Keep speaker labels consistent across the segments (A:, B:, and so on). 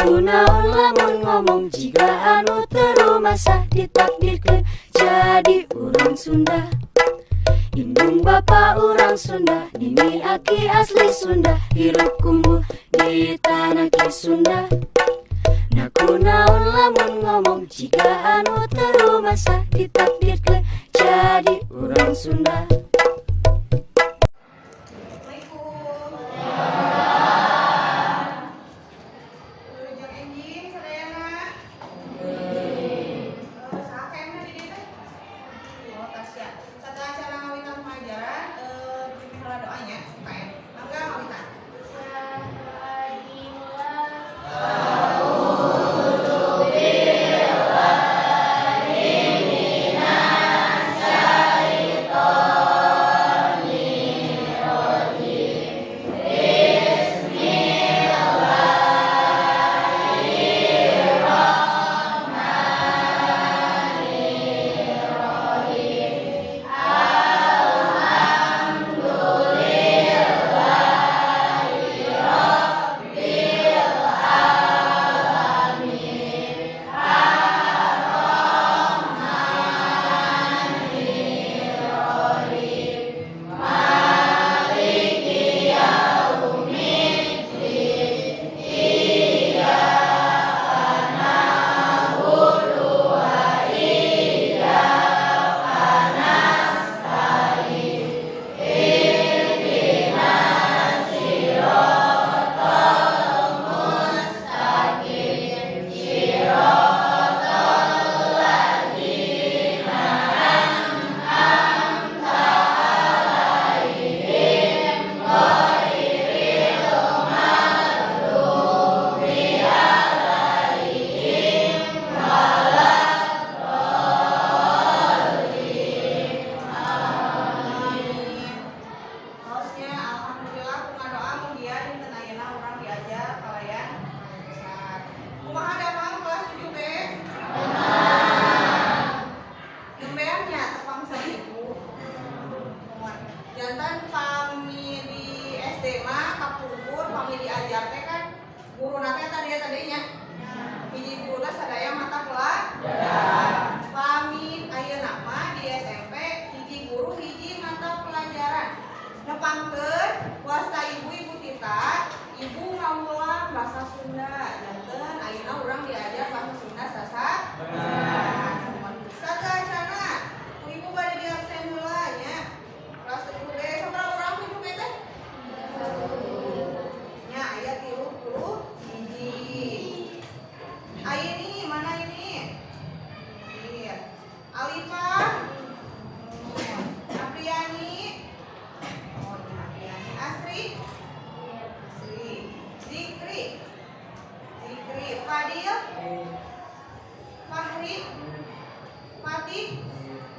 A: Kunaon lamun ngomong jiga anu teu rumasa, ditakdirkeun jadi urang Sunda. Indung bapa urang Sunda, nini aki asli Sunda, hirup kumbuh di tanah Ki Sunda. Nah, kunaon lamun ngomong jiga anu teu rumasa, ditakdirkeun jadi urang Sunda.
B: Assalamualaikum. Wilujeng enjing sadayana. Saha KM-na di dieu teh? Oh, Tasya. Sateuacanna ngawitan pengajaran, pimpin heula doa nya, KM. Mangga ngawitan.
C: Doa dimulai.
B: Amin. Tos nya, alhamdulillah ku ngadoa mugia dinten ayeuna urang diajar kalayan lancar. Kumaha damang kelas 7B? Nembean nya tepang sareng ibu. Muhun. Janten pami di SD mah kapungkur pami diajar teh kan guruna teh tadi tadinya. Hiji guru teh sadaya mata pelajaran. Pami ayeuna mah di SMP hiji guru hiji mata pelajaran. Nepangkeun wasta ibu, Ibu Tita, ibu ngawulang bahasa Sunda. Janten ayeuna urang diajar bahasa Sunda sasa. Sateuacanna, ku ibu bade di absen heula nya. Kelas 7B sabaraha urang ku ibu B teh? Nya aya 31. Aini mana ini? Iya. Alifa. Apriani. Oh, ini Apriani. Asri. Asri. Zikri. Zikri. Fadil. Fahri. Fatih.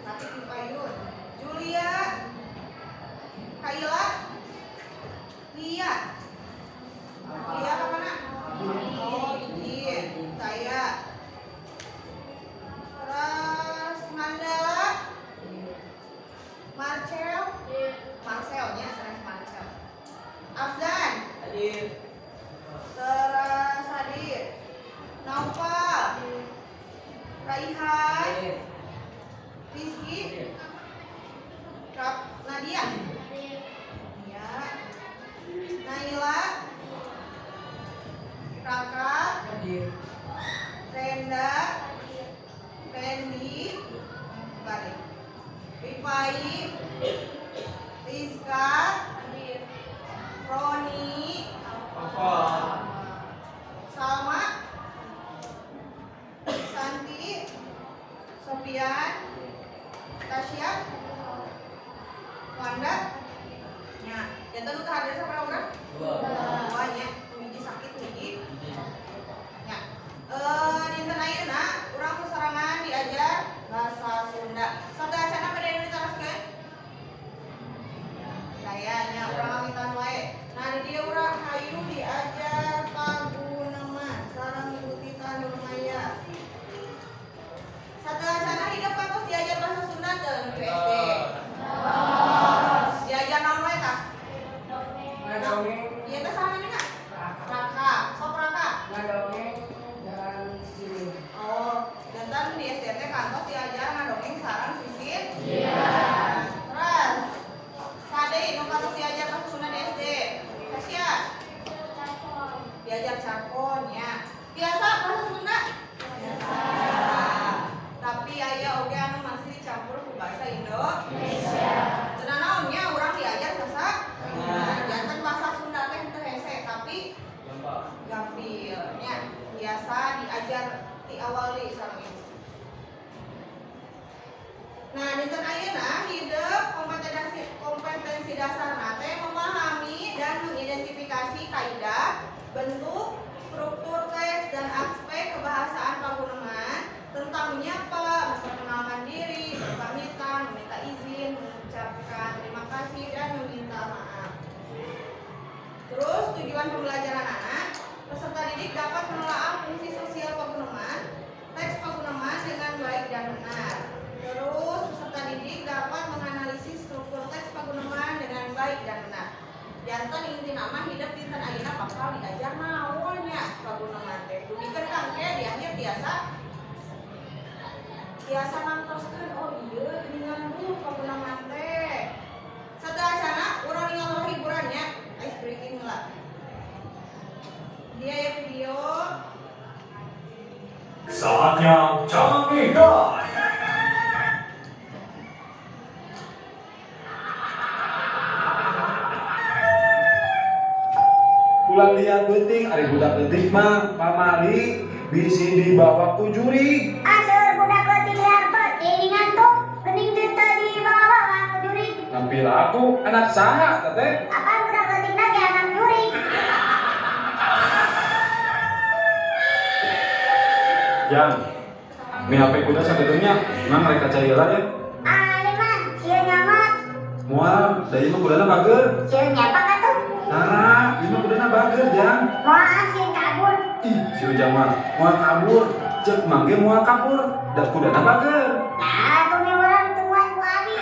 B: Fatih Pipayun. Julia. Kaila. Lia. Lia ke mana? Oh, izin. Saya. Terus Mandala. Marcel. Marcelnya, sanes Marcel. Afzan. Terus hadir. Naufal. Raihan. Rizky. Rap Nadia. Ya. Naila. Raka. Renda. Randy. Balik. Rifai. Rizka. Roni. Salma. Santi. Sofian. Tasya. Wanda. Ya, janten nu hadir sabaraha urang? Dua nya. Hiji sakit, hiji. Ya. Dinten ayeuna urang sasarengan diajar bahasa Sunda. Sateuacanna bade nu ditaroskeun? Kayaknya urang ngawitan wae. Nah, di dieu urang hayu diajar paguneman sareng Ibu Tita Nurmaya. Sateuacanna hidep kan tos diajar bahasa Sunda teu nu di SD? Diajar naon wae tah? Ieu teh saha? Tiasa diajar ti awal deui sareng ibu. Nah, dinten ayeuna hidep kompetensi kompetensi dasar teh memahami dan mengidentifikasi kaidah, bentuk, struktur teks dan aspek kebahasaan paguneman tentang menyapa, memperkenalkan diri, berpamitan, meminta izin, mengucapkan terima kasih dan meminta maaf. Terus tujuan pembelajaran anak, peserta didik dapat menelaah fungsi sosial paguneman, teks paguneman dengan baik dan benar. Terus peserta didik dapat menganalisis struktur teks paguneman dengan baik dan benar. Janten intina mah hidep dinten ayeuna bakal diajar naon nya paguneman teh. Dugikeun ka engke di akhir tiasa tiasa nangtoskeun, oh iya, geuningan bu paguneman teh. Sateuacanna urang ningal hiburannya, ice breaking lah. Dia ya video.
D: Saatnya Canggihkan.
E: Ulah liat beuting, ari budak leutik mah pamali bisi dibawa ku jurig.
A: Aseur budak leutik liar beuting ngantuk, geuning teu dibawa ku jurig.
E: Nampil aku anak saha teteh?
A: Apaan budak leutik ge anak jurig.
E: Jang, mi HP kuda sakedeungnya, emang mereka cari heula ya.
A: Ali mah sieun nyamet.
E: Moal, da ieu mah kudana bager.
A: Sieun nyepak atuh.
E: Tara, ieu mah kudana bager, Jang.
A: Moal ah, sieun kabur.
E: Ih, si Ujang mah moal kabur. Cek mangge moal kabur, da kudana bager.
A: Nah, tuh mi urang tungguan ku abi.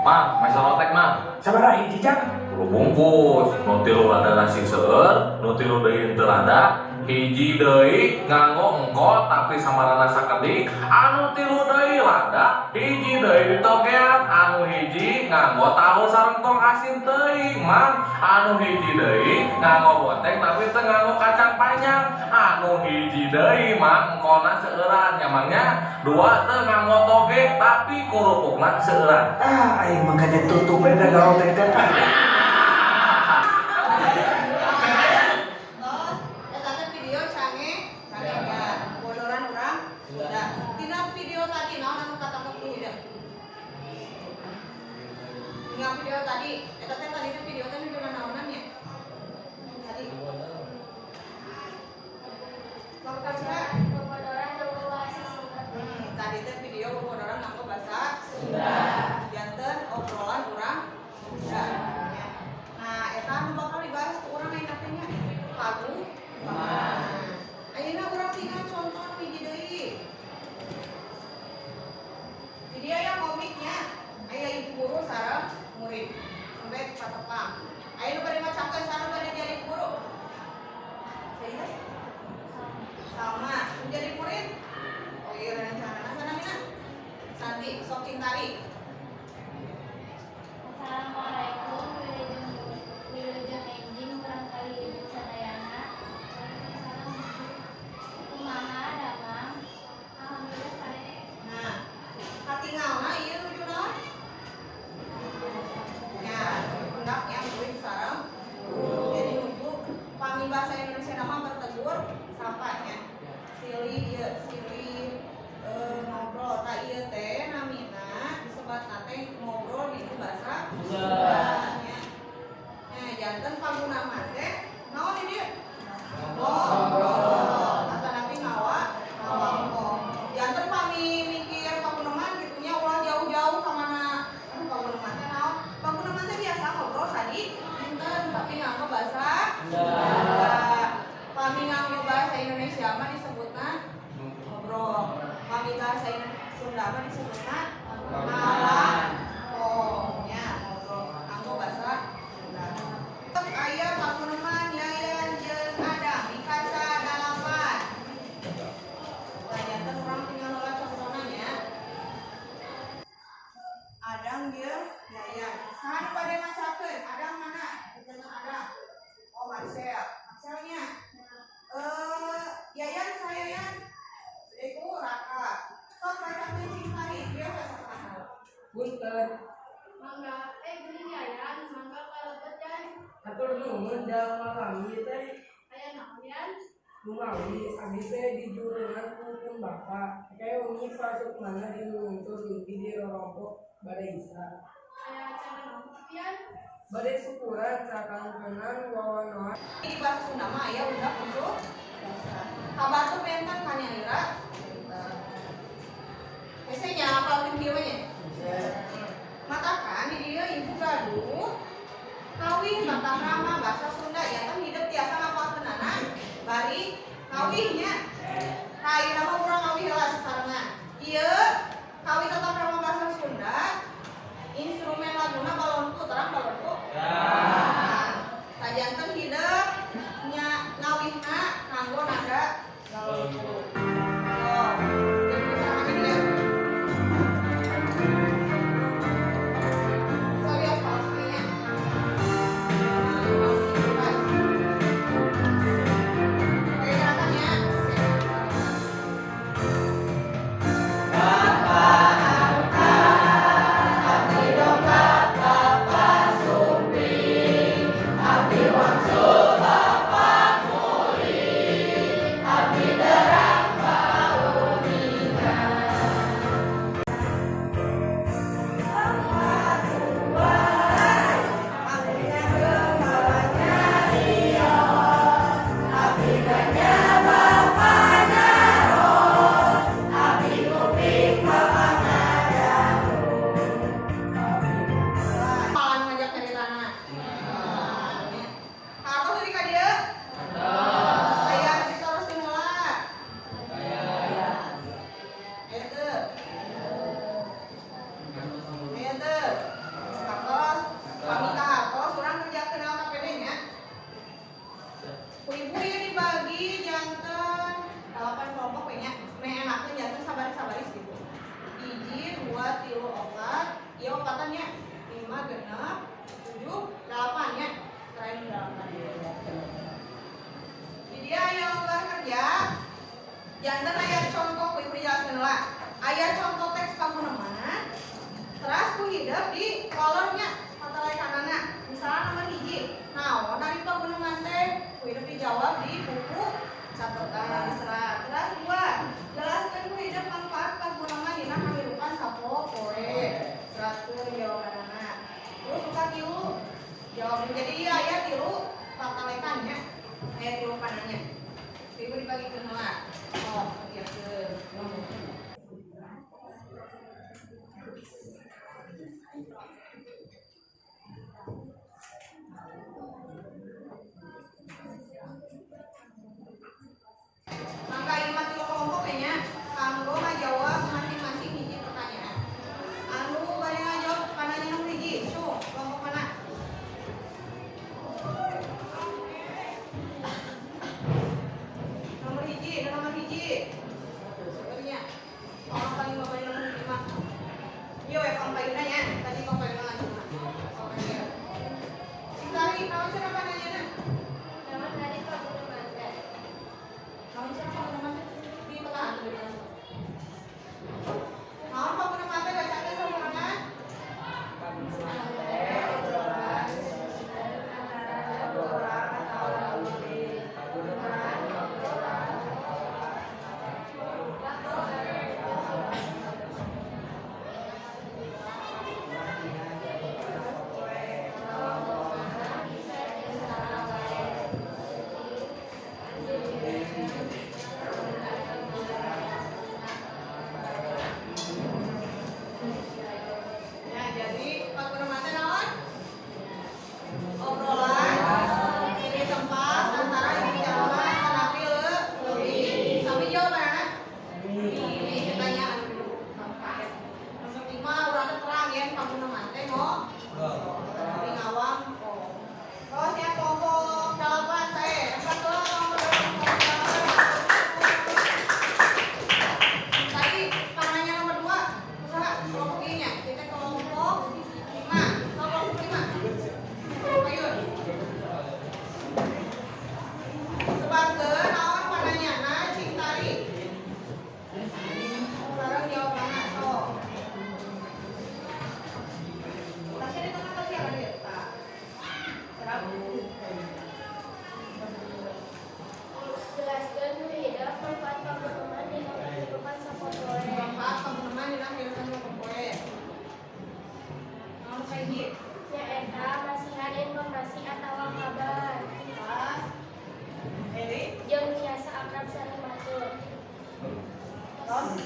F: Mang, masalah rotek, Mang.
G: Sabaraha hiji, Jang?
F: 10 bungkus, nu tilu rada nasi seueur, nu tilu deui teu rada, hiji deui nganggo engkol tapi samarana sakedik, anu tilu deui lada, hiji deui ditogean, anu hiji nganggo tahu sareng tong asin teuing, Mang, anu hiji deui nganggo botek tapi teu nganggo kacang panjang, anu hiji deui, Mang, engkolna seueuran nya, Mang, nya, dua teu nganggo toge tapi kurupukna seueuran.
G: Ah, aing mah kayak tutup we da garotek teh.
B: Tos, eta teh video cange, cangegan, bodoran urang Sunda. Tina video tadi naon anu katangkep ku hidep? Tinggal video tadi, eta teh tadi teh video teh nuju naonan nya? Tadi. Sok kaca.
C: Bobodoran nganggo bahasa Sunda.
B: Tadi teh video bobodoran nganggo bahasa Sunda. Janten obrolan urang Sunda. Ya. Nah, eta anu bakal dibahas ku urang ayeuna teh nya. Pagu. Nah, ayeuna urang tinggal contoh hiji deui. Jadi aya komiknya, aya ibu guru sareng murid. Sampai patepang. Aya nu bade macakeun, sareng bade jadi guru? Saya sama menjadi murid. Oh iya, rencana sana mina. Santi, sok cintari.
C: Assalamualaikum, wilujeng wilujeng enjing murangkalih ibu sadayana. Waalaikumsalam, Bu. Kumaha damang? Alhamdulillah sae.
B: Nah, katingalna ieu nuju naon? Ya, pendaknya murid sareng guru. Jadi nuju pami bahasa Indonesia nama bertegur sapa nya. Silih ieu, silih ngobrol ta ieu teh namina disebatna teh ngobrol dina bahasa Sunda nya. Nah, janten panggunaan teh naon di dieu? Ngobrol. Atanapi ngawa ngawangkong. Janten pami mikir paguneman kitu nya ulah jauh-jauh ka mana. Aduh, paguneman teh naon? Paguneman teh biasa ngobrol sadi dinten tapi nganggo bahasa Sunda. Pami nganggo bahasa Indonesia mah disebutna ngobrol. Pami bahasa Sunda mah disebutna ngawangkong nya, ngobrol nganggo bahasa Sunda. Aya paguneman Yayan jeung Adam di kaca 8. Wah, janten urang tinggal heula contohna nya. Adang jeung Yayan. Saha nu bade macakeun? Adang mana? Janten Adang. Oh, Marcel. Marcelnya. Yayan, saya Yayan. Iku Raka. Sok bacakeun cing tadi. Biasa.
H: Salalami teh?
C: Aya naon, Yan?
H: Numawi abdi teh dijurungan ku pun bapa. Engke wengi Pak Sukmana dilungtur mimpi di rorompok bade Isa.
C: Aya acara naon, Yan?
H: Bade syukuran sakangkenan wawanoan.
B: Di bahasa Sunda mah aya ungkap unsur dasar. Kabatur benten kanyalira. Hese nya apalkeun kieu nya. Matakan di dieu ibu gaduh kawih tata krama bahasa Sunda ya kan hidup tiasa ngapalkeunana bari kawih nya. Tah ayeuna mah urang ngawih heula sasarengan. Ieu kawih tata krama bahasa Sunda, instrumen laguna balonku, terang balonku. Nah, kajanten hidup nya ngawihna kanggo nada balonku. Oh, jadi bisa ini ya. Saya pastinya. Oke, gerakannya. Malah ngajak cari tanah. Hartos deui ka dieu? Aya diteruskeun heula. Aya teu? Aya teu? Hartos, pami ka hartos urang kerjakeun LKPD nya. Ku ibu ieu dibagi janten dalapan kelompok we nya. Meh enakeun janten sabaris-sabaris gitu. Hiji, dua, tilu, opat, ieu opatan nya. Lima, genep, tujuh, delapan nya. Terakhir delapan. Di dia aya lembar kerja. Janten aya contoh, ku ibu dijelaskeun heula. Aya contoh teks paguneman. Terus ku hidep di kolornya patalekanana. Misalnya nomor hiji, naon ari paguneman teh? Ku hidep dijawab di buku catatan diserat. Terus dua, jelaskeun ku hidep manfaat paguneman dina kahirupan sapopoe. Seratkeun jawabanana. Terus suka tilu jawab, jadi iya aya tilu patalekannya. Aya tilu pananya. Ibu dibagikeun heula. Oh, kerjakeun. Mangga ieu mah tilu kelompok we nya. Kanggo ngajawab masing-masing hiji pertanyaan. Anu bade ngajawab pananya nomor hiji, su, kelompok mana? Nomor hiji, nomor hiji. Sebenarnya.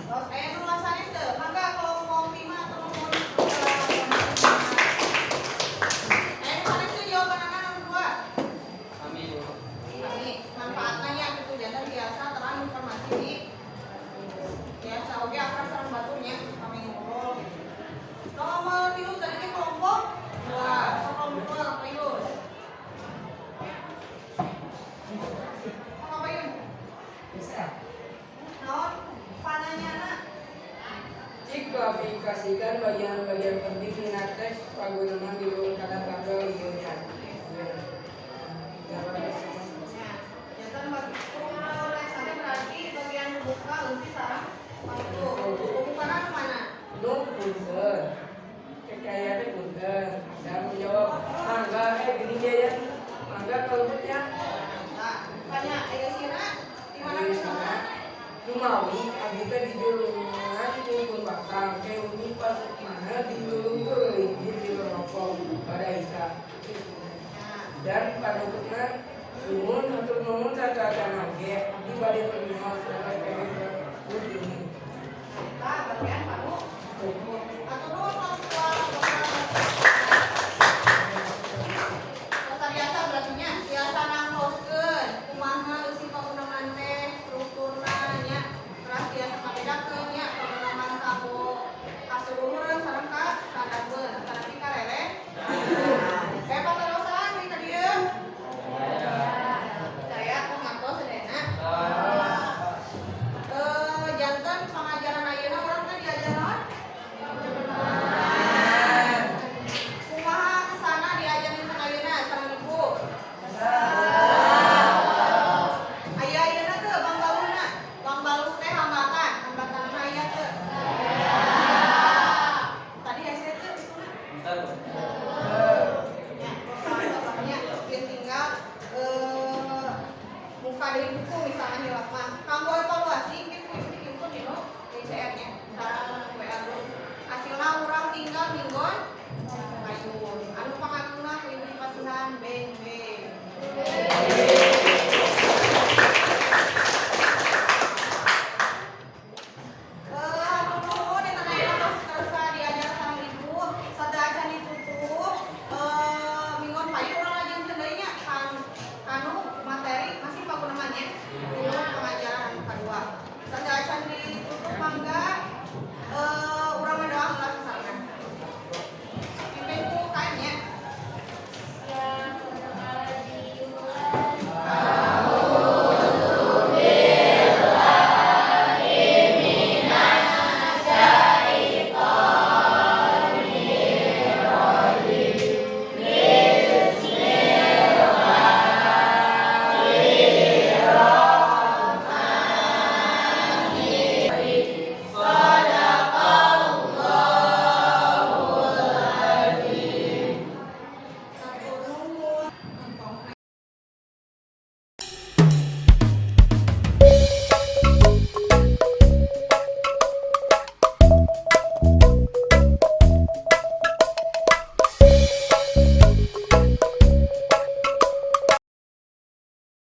B: Terus aya nu sanes teu? Mangga kelompok 5 atau nomor. Aya nu sanes teu jawabanana nomor 2?
I: Kami.
B: Kami manfaatnya nya gitu, janten biasa terang informasi di biasa oke akrab sareng baturnya, kami ngobrol gitu. Nomor 3 tadi teh kelompok 2, so kelompok 2 Kapayun. Oh, Kapayun.
H: Bisa.
B: Naon pananyana?
H: Cik klarifikasikan bagian-bagian penting dina teks paguneman di kana tabel ieu nya.
B: Ya, janten bagi struktur teks berarti bagian buka, eusi sareng panutup. Pembukana nu mana?
H: Nu punten. Kekaya teh punten. Dan menjawab mangga gini ya. Mangga kalebetnya.
B: Nah, tanya eusina di mana misalnya?
H: Numawi abdi teh dijulungan ku batang ke umi pasukmana dilulungkur linggih di rorompok pada Isa. Dan panutupna, "Nuhun, hatur nuhun sacacan oge, abdi bade permios SPG ini."
B: Nah, bagian panu. Hatur nuhun kelompok 2. Terus biasa berarti nya, biasa nangtoskeun kumaha eusi paguneman teh, strukturna nya, teras biasa ngabedakeun nya paguneman kanggo kaseluruhan sareng ka kadameun, atanapi karere. Kayak patarosan deui ka dieu. Saya kok ngantos sadayana. Janten pangajaran ayeuna urang teh diajar naon? Kumaha kesana diajar dinten ayeuna sareng Ibu? Aya ayeuna teu bangbaluna? Bangbalu teh hambatan, hambatanna aya teu? Tadi hese teu isuna? Ya, nya tinggal muka dari buku misalnya hilap mah.